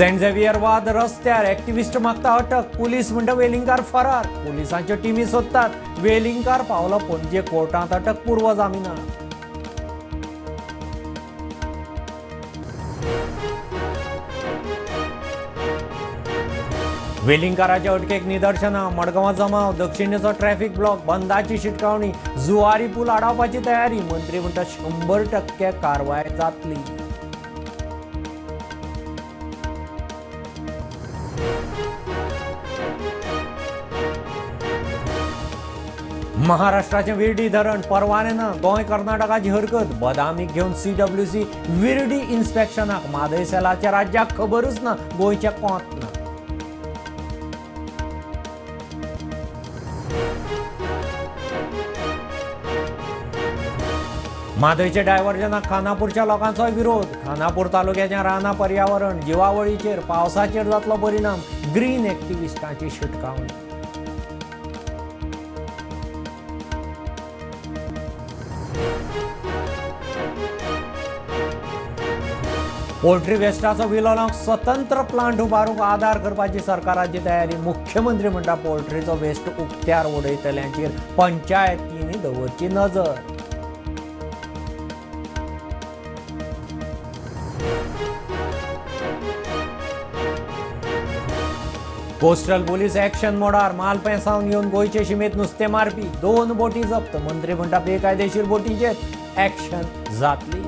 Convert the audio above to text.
Saint Xavier वाद रस्त्यार activist मागता अटक, पुलीस म्हणटा वेलिंगकार फरार. पुलिसांच्यो टिमी सोदतात, वेलिंगकार पावलो पणजे कोर्टांत अटकपूर्व जामिनार. वेलिंगकाराच्या अटकेक निदर्शनां, मडगांवां जमाव, दक्षिणेचो ट्रॅफिक ब्लॉक, बंदाची शिटकावणी, जुवारी पूल आडावपाची तयारी. मंत्री म्हणटा 100% कारवाय जातली. महाराष्ट्राचें विर्डी धरण परवाने ना, गोंय कर्नाटकाची हरकत. बदामीक घेवन सीडब्ल्यूसी विर्डी इन्स्पेक्शनाक. म्हादय सेलाच्या राज्याक खबरूच ना, गोंयच्या कोंत ना. म्हादयच्या डायव्हर्जनाक खानापूरच्या लोकांचोय विरोध. खानापूर तालुक्याच्या रानां, पर्यावरण, जिवावळीचेर, पावसाचेर जातलो परिणाम, ग्रीन एक्टिविस्टांची शिटकावणी. पोल्ट्री वेस्टाचो विलो लावंक स्वतंत्र प्लांट उबारूंक आदार करपाची सरकाराची तयारी. मुख्यमंत्री म्हणटा पोल्ट्रीचो वेस्ट उक्त्यार उडयतल्यांचेर पंचायतींनी दवरची नजर. कोस्टल पोलीस ऍक्शन मोडार, मालपेंसावन येवन गोंयचे शिमेत नुस्तें मारपी 2 बोटी जप्त. मंत्री म्हणटा बेकायदेशीर बोटींचेर ऍक्शन जातली.